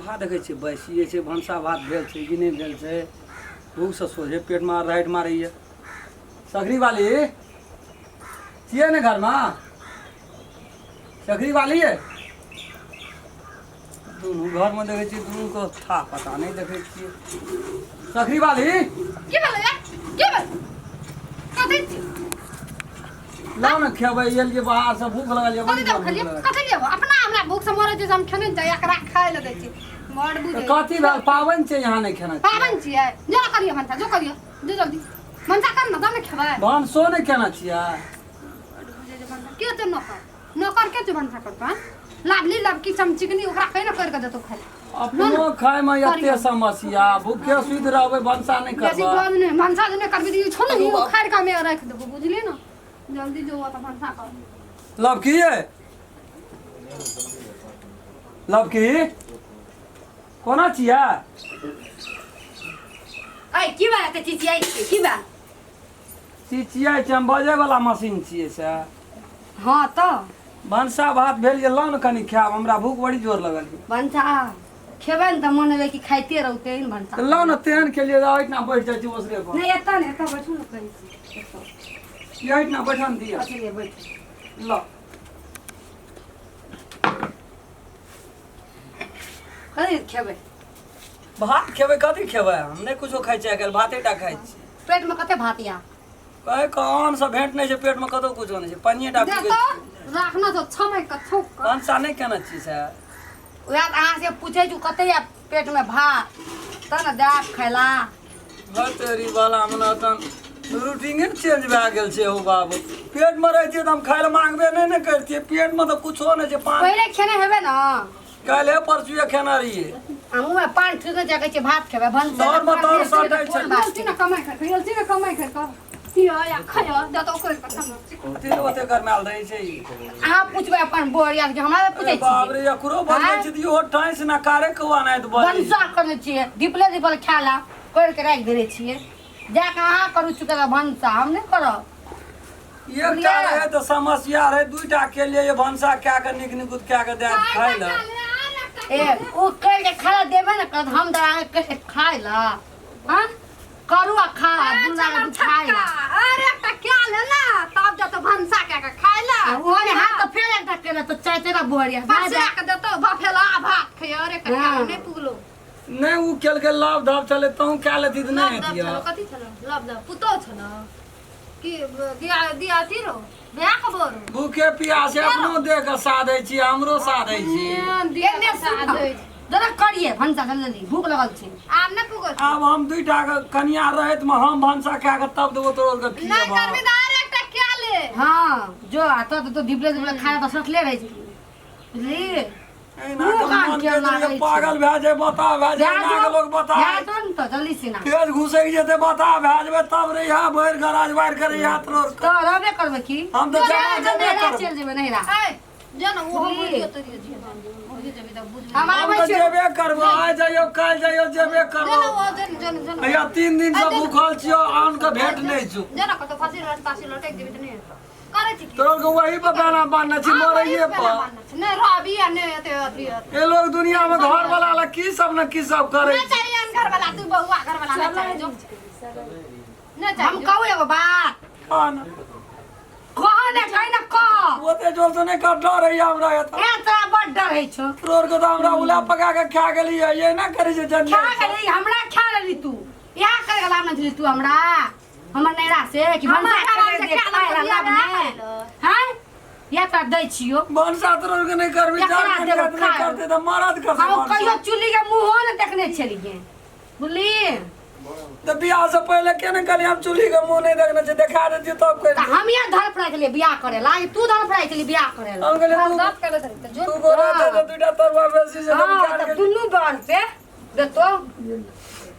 चूल्हा देखै छियै बैसिए छै भनसा भात भेल छै कि नहि भेल छै भूखसँ सोझे पेटमे राइट मारैए सगरी वाली छियै ने घरमे सगरी वाली ये दुनू घरमे देखै छियै दुनूके था पता नहि देखै छियै सखरी वाली की भेलै यार की भेलै कथी छी लाउ ने खेबै एलियै बाहरसँ भूख लगल यऽ कथी बड़ी देब जोर भूख खेलियै लगल कथी लेब अपना हमरा भूख से मरै छै से हम खेने नहि एकरा खाय लए दै छी बड़ तऽ बुझै कथी भेल पाबनि छै यहाँ नहि खेना छियै पाबनि छियै जो ने करियै भनसा जो करियै जो जल्दी भनसा कर ने तब ने खेबै भनसो नहि केना छियै बड़ बुझै छै भनसा के छै नौकर नौकर के छै भनसा करतौ हँ लाभली लबकी चमचिकनी ओकरा कहि ने करि कऽ देतौ खाय अपनो खायमे एते समस्या भूखे सुति रहबै भनसा नहि बेसी करबै बाज नहि भनसा जे नहि करबी तऽ ई छौ ने ई उखाड़ि कऽ हमे राखि देबो बुझलियै ने जल्दी जो तऽ भनसा कर लवकी ये लवकी कोना छियै ऐ की बात एते चिचियाइ छियै की बात चिचियाइ छै हम बजै वाला मशीन छियै से हँ तऽ भनसा भात भेल जे लाउ ने कनि खायब हमरा भूख बड़ी जोर लगल यऽ भनसा खेबै ने तऽ मन हेबै कि खाइते रहू तेहन भनसा तऽ लाउ ने तेहन खेलियै जे एहिठिना बैठ जाइ छी ओसरे पर नहि एतऽ ने एतऽ बैठू ने कहै छी एतऽ एहिठिना बैठन दिअ अच्छा लिअ बैठू लाउ कथी खेबै भात खेबै कथी खेबै हम नहि कुछो खाइ छियै आइ काल्हि भाते टा खाइ छियै पेटमे कते भात या कहे कौन सा भेंट नहि छै पेटमे कतौ कुछो नहि छै पानिये टा दे पीबै तो छियै राखना तो छमै के थूक के भनसा नहि केने छी से उएह तऽ अहाँ से पूछै छी कते या पेटमे भात तब ने देब खैला हतरी वाला हमरा तन रूटीने चेंज भए गेल छै हो बाबू पेटमे रहै छियै तऽ हम खाय लए मांगबे नहि ने करितियै पेटमे तऽ कुछो नहि छै पान पहिले खेने हेबै ने काल्हि परसुए खेना रहियै आ मुँहमे पान ठुकने जाइ छै भात खेबै भनसा तोहरमे तोहर सटै छै। गलती ना कमाइ कर गलती ना कमाइ कर कर पियो या खायो दे तो ओकर कसम कथी ओते गरमायल रहै छै ई? अहाँ पूछबै अपन बोरिया के हमरा पूछै बाप छियै रे एकरो बजबै छै तऽ इहो टाइस ना कारे कौआ नाहित बजै छै। भनसा करने छियै धिपले धिपल खाय ला कर के राखि देने छियै जाके अहाँ करू चुके भनसा हम नहि करब एकटा रहै तऽ समस्या रहै दूटा के लिए भनसा कए कऽ नीक निकुत कए कऽ दए खाय लए ए ओ कर के खाय ला देबे ने करत हम तऽ अहाँके कर के खाय ला हाँ करू आ खा दुनू आदमी खाय ला अरे एकटा क्या लेला तब जत भनसा के के खाय ला आ ओहो ने हाथ तऽ फेर एकटा केला तऽ चाय तेरा बोरिया बच्चा के देतो बफेला भात खइयो अरे कनिया हाँ। नहीं पुगलो नहि ओ केलकै लाभ धाव छलै तहूँ कए लेती तऽ नहि लव दब हेतियै छलो कथी छलो लव दब पुतो छलो कि दिया दिया अथी रो बियाह के बोरो भूखे प्यासे अपनो देह के साधै छी हमरो साधै छी दिया एने सुन साधै जरा करिए भनसा जल्दी जल्दी भूख लगल छै आब नहि पुगल आब हम दुईटा के कनिया रहैत मे हम भनसा कए के तब देबो तोरो के नहीं खिएबो करबी तऽ आर एकटा क्या ले हाँ जो आ तो तो धिपले धिपले खाना तऽ सटले रहै छै बुझली एना के मुँह कान मन के के लागै जे छै। पागल भए जाय बता भए जाय एना के लोग बता जो ने तऽ जल्दी से ना तेज घुसैक जेतै बता भए जेबै तब रहिया भरि गराज बारि के रहिया तोर के। तऽ रहबे करबै की हम तऽ जमा जेबे नैहरा करबै चलि जेबै नैहरा ए जो ना वो हम बुझली? मुर्गियो तोरियो जी मुर्गियो जेबी तऽ बुझबे हम हम आबै तऽ छियौ जेबे करबो आइ जाइयो काल्हि जाइयो जेबे जो ना करबो वो जन जन जन भैया 3 दिन से भूखल छियो आन के भेंट नहि छौ जो ना कतौ फांसी लट तासी लटक जेबी तऽ नहि हेतौ करै छी की तोर के वही पर बेना बान्हने छी हाँ, वही मरैये पे पर ना बान्हने छै। नहि रवि आ नहि एते अथी अथी। ये लोग दुनिया में घर वाला ला की सब न की सब करे नहि चाहिए अन घर वाला तू बउआ घर वाला नहि चाहिए जो नहि हम चाहिए कहू एगो बात खान कह ने कहि ने कह ओते जोर से नहीं कर डर है हमरा एतऽ ए तोरा बड डर होइ छौ तोर के तो हमरा उला पका के खा गेली है ये ना करे जे जन खा गेली हमरा खा लेली तू इएह करे गेला ने छली तू हमरा हमर नैरा से कि हमर भनसा नैरा करे से दे खा खाय ला लेब, लाभ बियाह ने करे लो। हैं या तोरा दै छियो भनसा तोर के नहीं करबी केकरा जान देबो कनिया नहीं खाय? करते तो मरद कर हम कहियो चुल्ली के मुँहो ने देखने छलियै बुझली तो बियाह से पहले के ने कहली हम चूल्ही के मुंह नहीं देखने छे देखा देती तब तऽ कह हम यहाँ धर पड़ाइ छलियै बियाह करे ला तू धर पड़ाइ छली बियाह करे ला हम कहली तू बात करे तऽ जो तू गोरा दे दे दुईटा तरुआ बेसी से हम हाँ क्या तऽ दुनू बल से देतो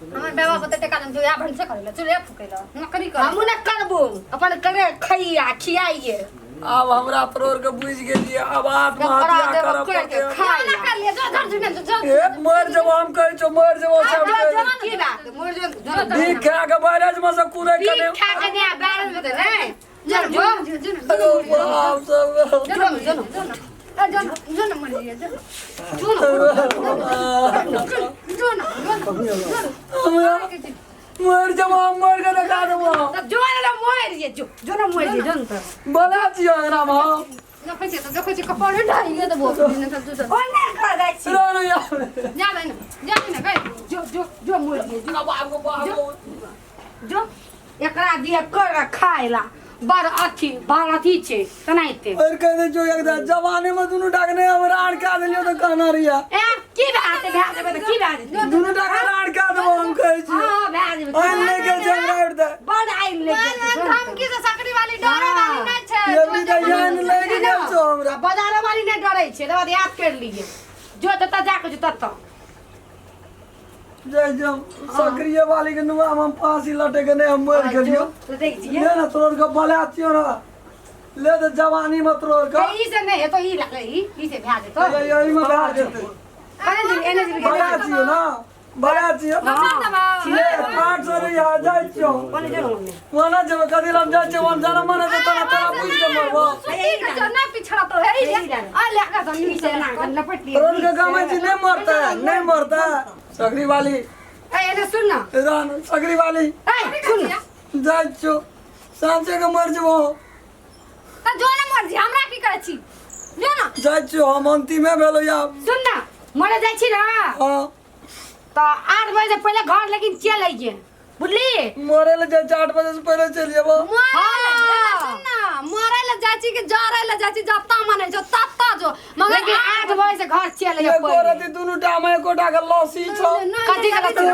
हमर बाबा बते टका दम जो या भनसे करे ला चूल्हे फुके ला नौकरी कर हमहूँ ने करबो अपन करे खैया खियाइए आब हमरा तोर के बुझ गेलिए आब आत्महत्या देबो करब कर के पड़तै। खा ना कर लिए जो धर जुने जो ए मर जब हम कहै छौ मर जब सब जो जो की बात मोर जो जो भीख खा के बैराज में से कूदै पी कने खा के ने बैरन में ने जो जो जो अरे बाप सब जो जो जो ए जो न जो न मर जो जो न जो न जो न हमरा मर जमा मर के देखा देबो। तब जो ना मोर जे जो जो ना मोर जे जो न बोला छियो एकरा में हम। देखै छियै तऽ देखै छियै कपारे ढाइए देबो नहि तऽ जो ओ ने कर जाइ छी। रो रो यार। जा ने जा ने गई जो जो जो मोर जे जो जो एकरा दिया कर खाइला बड़ अथी बड़ अथी छै तेनाहिते। और कह दे जो एकदम जवानी में दुनू टाक ने हमरा आड़ के देलियो त कहना रहिया। ए की भए जेतै भए जेबै त की भए जेतै? दुनू टाक आड़ के देबो हम कहै छी। हां भए जेबै। आइन ले के छै हमरा आड़ दे। बड़ आइन ले के छै। धमकी से सकरी वाली डरे वाली नहीं छै। ये भी त आइन ले के गेल छौ हमरा। बाजार वाली नहीं डरै छै तब याद कर लिए जो तत जाके जो तत जय जम सक्रिय वाली के नुआ हम फांसी लटे के नहीं हम मर गेलियो। तो देख छियै ले ना तोर के बोला छियो ना ले त जवानी में तोर के ई से नहीं हेतो ई लागले ई ई से भए जेतो। ये यही में भए जेतै। अरे जी एने जी बोला छियो ना बोला छियो। ले 800 रुपया जाइ छियो। कोने जो ने वना जब कदी हम जाइ छियो वन जाना मने त तोरा तोरा पूछ के मरबो। ठीक है ना पिछड़ा तो है ही आ ले के तो ई से ना लपट लिए तोर के गामे छी नहीं मरता नहीं मरता। सकरी वाली ए एने सुन ना रान सकरी वाली ए सुन ना जाइ छियो साँचे के मर जेबो। त जो ना मर्जी हमरा की करै छी जो ना जाइ छियो हम अंतिमे भेलो या। सुन ना मरे जाइ छी ना। हां तो 8 बजे पहले घर लेकिन चल आइए बुझली। मरे ले जाइ 8 बजे से पहले चल जेबो। सुन ना मरे ले जाइ छी कि जरे ले जाइ छी जत्ता माने जो तत्ता जो मगर लेकिन 8 बजे से घर चल आइए। एको राति दुनू टा में एकोटा के लस्सी छौ। कथी के लस्सी?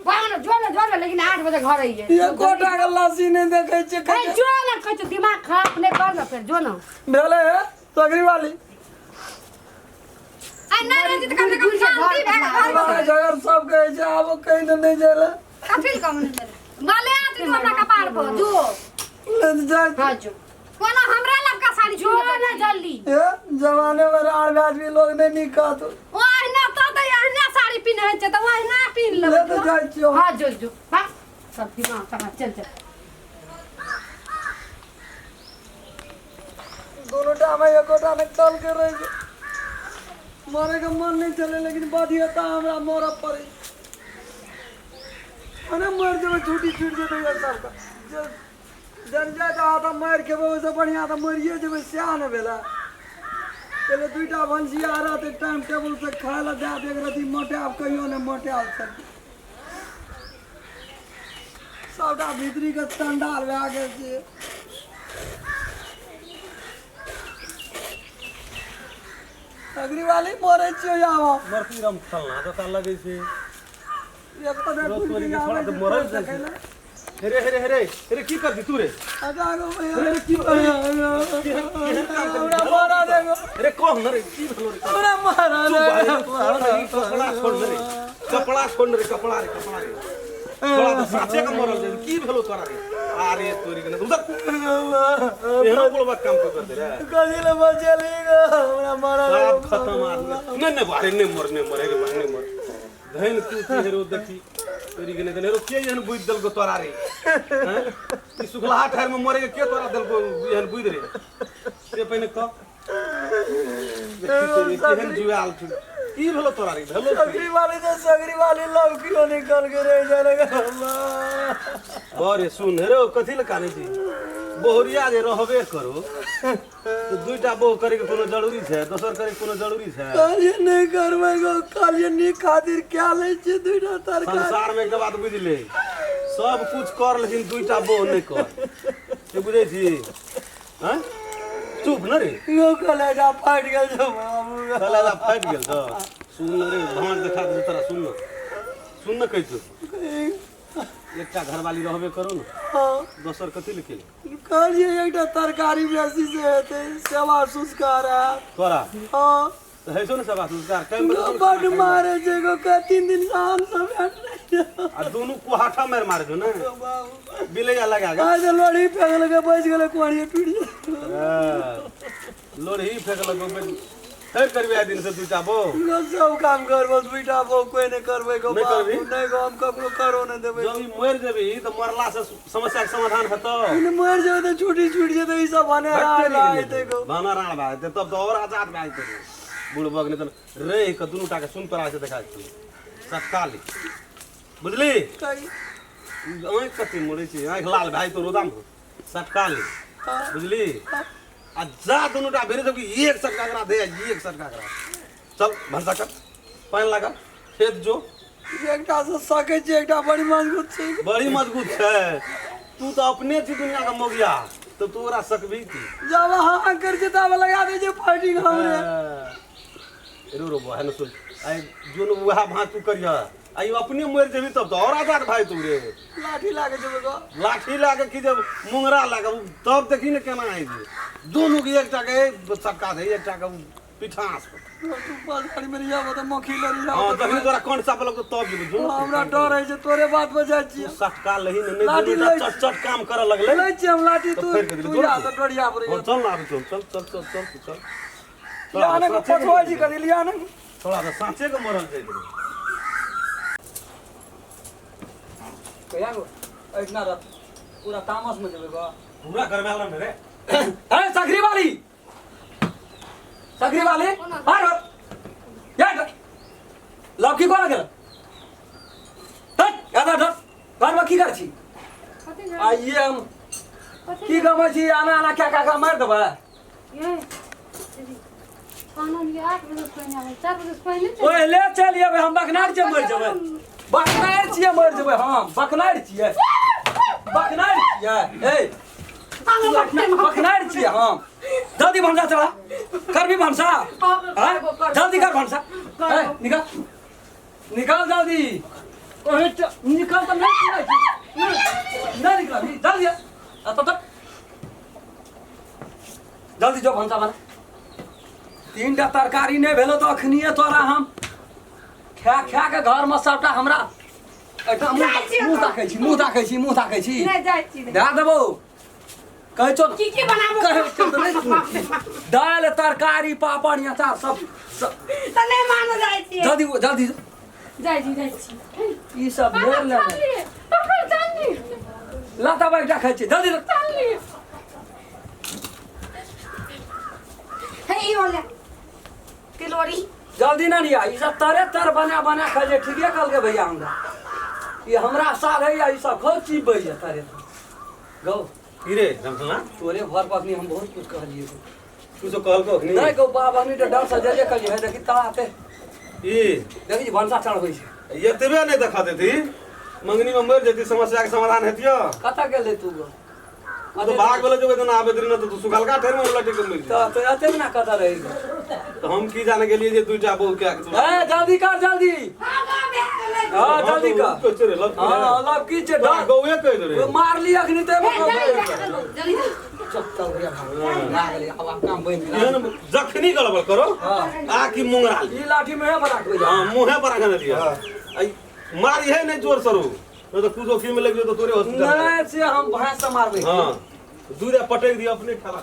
वाह जो ना जो ना लेकिन 8 बजे घर आइए। एकोटा के लस्सी नहीं देखै छियै। ए जो ना कहै छौ दिमाग खराब नहीं कर ना फिर जो ना भेलै हे सकरी वाली। आ नहीं रही त कम से कम शांति भए घर हमरा झगड़ सब कहै छै आब कहीं ने नहीं जाय ले। कथी कम नहीं जाय माले आ तू हमरा कपार पर जो ले जाइ। हां जो कोनो हमरा लबका साड़ी जो ना जल्दी। ए जमाने में राड़ आदमी लोग नहीं निकात। ओ अहिना त त अहिना साड़ी पिन्है छै त ओहिना पिन्ह ले लेबै। त जाइ छियो। हां जो जो हां सब दिमाग खराब चल चल। दोनों टा में एकोटा ने कल के रह छै। मरे के मन नहीं चले लेकिन बाध्यता हमरा मरऽ पड़े। अरे मर जेबै छुट्टी छूट जेतै यार सबके। जे जन जाय तऽ तऽ मारि खेबै ओहिसँ बढ़िआँ तऽ मरिए जेबै सएह ने भेलै। पहिले दुइटा भनसिया रहतै टाइम टेबुल से खाय लए दए देख रही मोटायब कहियो नहि मोटायल सब सबटा भीतरी के चंडाल भए गेल छै। सगरी वाली मरै छियो आब। मरती रम फलना तऽ लगै छै एक पदा रोज घुरि तोरी के के छोड़ा आबै तऽ छै मरल देखै जाइ छै। लए। हेरे हेरे हेरे हेरे की करती तू रे? अच्छा आगो भैया। अरे की हमरा मारा देगो। अरे कह न रे की भेलो रे? हमरा मारा चुप दे। भाई, कपड़ा छोड़ रे कपड़ा छोड़ रे कपड़ा रे कपड़ा रे तोरा तऽ साचे के मरल जाइ की भेलो तोरा रे? अरे तोरी के न उधर एहनो बोलबा काम कर दे रे। कथी ले बचेली गो हमरा मारा सब देगो। खत्म आदमी। नहीं नहीं अरे नहीं मर नहीं मर रे नहीं मर धन तू की हेरो देखी तोरी के नहीं हेरो के एहन बुझ देलको तोरा रे? हैं ई सुखलाहा ठहर में मरे के के तोरा देलको एहन बुझ रे? से पहिने कह देखी केहन जुआल छु की भेलो तोरा रे? भेलो की? सगरी वाली तो सगरी वाली लौकियो निकल के रह जाए लगा। बरे सुन हेरो कथी ले कानै छी? बहुरिया जे रहबे करो तो दुईटा बहु करे के कोनो जरूरी छै? दोसर करे के कोनो जरूरी छै? कहलिए नहीं करबै गो कहलिए नीक खातिर क्या लै छियै दुईटा तरकारी। संसार में एक बात बुझ ले सब कुछ कर लेकिन दुईटा बहु नहीं कर। से बुझै छी? हैं चुप न रे। यो कलेजा फाटि गेल छौ बाबू। कलेजा फाटि गेल छौ? सुन न रे भाँज देखा दे तोरा। सुन न सुन न कहै छौ एकटा घरवाली रहबे करो न। हाँ दोसर कथी ले केली? कहलिए एकटा तरकारी बेसी से हेतै सेवा संस्कार हैत। तोरा हाँ तऽ होइ छौ ने सेवा संस्कार? टाइम पर बड मारे छै गो 3 दिन से आम सब भेटलै। आ दुनू कुहाठा मारि मारे छौ ने बिलैया लगा के। आज लोढ़ी फेंकल के बचि गेलै कोढ़िए टूटि गेलै। लोढ़ी फेंकलक फेर करबी आइ दिन से दूटा बो सब काम करबो दूटा बो कोई नहि करबै गो नहि करबही? नहि गो हम ककरो करो नहि देबै जब ई मरि जेबही तऽ मरला से समस्या के समाधान हेतौ ई मरि जेबै तऽ छुट्टी छूटि जेतै ई सब भने हेतै गो भाना राण भए जेतै तब तऽ और आजाद भए जेतै बुढ़ बग नहि तऽ रहि कऽ दुनू टा के सुन तोरा से देखा छियै सटका ली बुझली आँखि कथी मोड़ै छी आँखि लाल भए जेतौ रौदामे सटका ली बुझली आ जा दुनू टा भेरे सबके एक सटका करा दे एक सटका करा चल भनसा कर पानि लगा खेत जो एकटा से सकै छै एकटा बड़ी मजबूत छै बड़ी मजबूत छै तू तऽ अपने छी दुनिया के मोगिया तऽ तू ओकरा सकबी की जब हाँ कर छै तब लगा दै छै फाइटिंग हमरे रो रो बहन सुन आइ जोन वएह भाँज तू करिह आ ई अपने मरि जेबही तब तऽ और आजाद भाई तू रे लाठी लागे जेबै गो लाठी लए के की जब मुंगरा लए के तब देखी ने केना होइ छै दुनू के एकटा के सटका दे एकटा के पिठास पर तू बाजारी में रहिया तऽ मक्खी लड़ी हां जखनी तोरा कौन साप लगतो तब जेबी जो हमरा डर होइ छै तोरे बात पर जाइ छियै सटका लही ने लाठी नहीं लै चट चट काम करऽ लगलै लै छियै हम लाठी तऽ तू फेर के तू देली, जा जोर तऽ डरिया पर हाँ, चल ना आबे चल चल चल चल चल तू चल लिया ने पछुआ जी करी लिया ने थोड़ा सा साँचे के मरल जाइ रहे कहिया गो एहिना रह पूरा तामस में जेबै गो पूरा गरमायल ने रे अरे सकरी वाली सकरी वाली हट हट या लौकी कोना गेल हट यादा हट घर में की कर छी कथी आ ये हम की गमै छी आना आना क्या का मार देबै ये कानून के 8 बजे से पहिने आबै 4 बजे से पहिने पहिले चलि अबै हम बकनार छियै मरि जेबै बकनार छियै मरि जेबै हम बकनार छियै बकनार छियै ए बकनार छियै हम जल्दी भनसा चला करबी भनसा हाँ? जल्दी कर भनसा ए निकल निकल जल्दी ओहे निकल तऽ नहि सुनै छी नहि निकल जल्दी आ तब तक जल्दी जो भनसा बना तीन टा तरकारी नहि भेलो तऽ अखनिए तोरा हम खा खा के घरमे सबटा हमरा एकदम मुँह जाइ छी मुँह ताकै छी मुँह ताकै छी मुँह ताकै छी नहि जाइ छी दए देबौ कहै छौ ने की की बनाबू कहै छौ तऽ नहि सुनै छी। दालि तरकारी पापड़ अचार सब सब तऽ नहि मानऽ जाइ छी जल्दी जल्दी जाइ छी जाइ छी ई सब मोड़ लेबै पापा चांदी लता एकटा खाइ छी जल्दी चांदी हे ई होले तिलौरी जल्दी ना लिया ई सब तरे तर बना बना खाइ छै ठीके कहलकै भैया हमरा ई हमरा साल है या ई सब खूब चिपबै छै तरे तर गौ की रे रमसना तोरे घर पर अखनी हम बहुत कुछ कहलिए तू सब कहलको अखनी नहीं गौ बाप अखनी तऽ डर से जजे कहलिए हे देखी तड़ाते ई देखी छी भनसा चढ़बै छै एतबे नहि देखा देती मंगनी में मरि जेती समस्या के समाधान हेतियो कतऽ गेलै तू गौ तू तो भाग भेलो जेबै तऽ आबे दिन तऽ तू सुखलका ठेर में लटक के मरि तऽ तो एते ना कतऽ रही गौ तऽ हम की जाने गेलियै जे दूटा बहू के तू ए जल्दी कर जल्दी हाँ गाँव भए गेलै हाँ जल्दी कर कहै छै रे लग हाँ लब की छै डर गौए कहि दे रे मारली अखनी तऽ हे जल्दी भए गेलौ, जल्दी चल चल भैया भाग भए गेलै आब आब काम बनि गेल एहन जखनी गड़बड़ करो हाँ। आ की मुंगरा ली ई लाठी में बना के हाँ मुँहे पर रखने दिया आई मारी है नहीं जोर सरू नहीं तो कुछ जोखिम में लग जाओ तो तोरे हॉस्पिटल नहीं से हम भैंस से मारबै हाँ दूध पटक दिया अपने खाला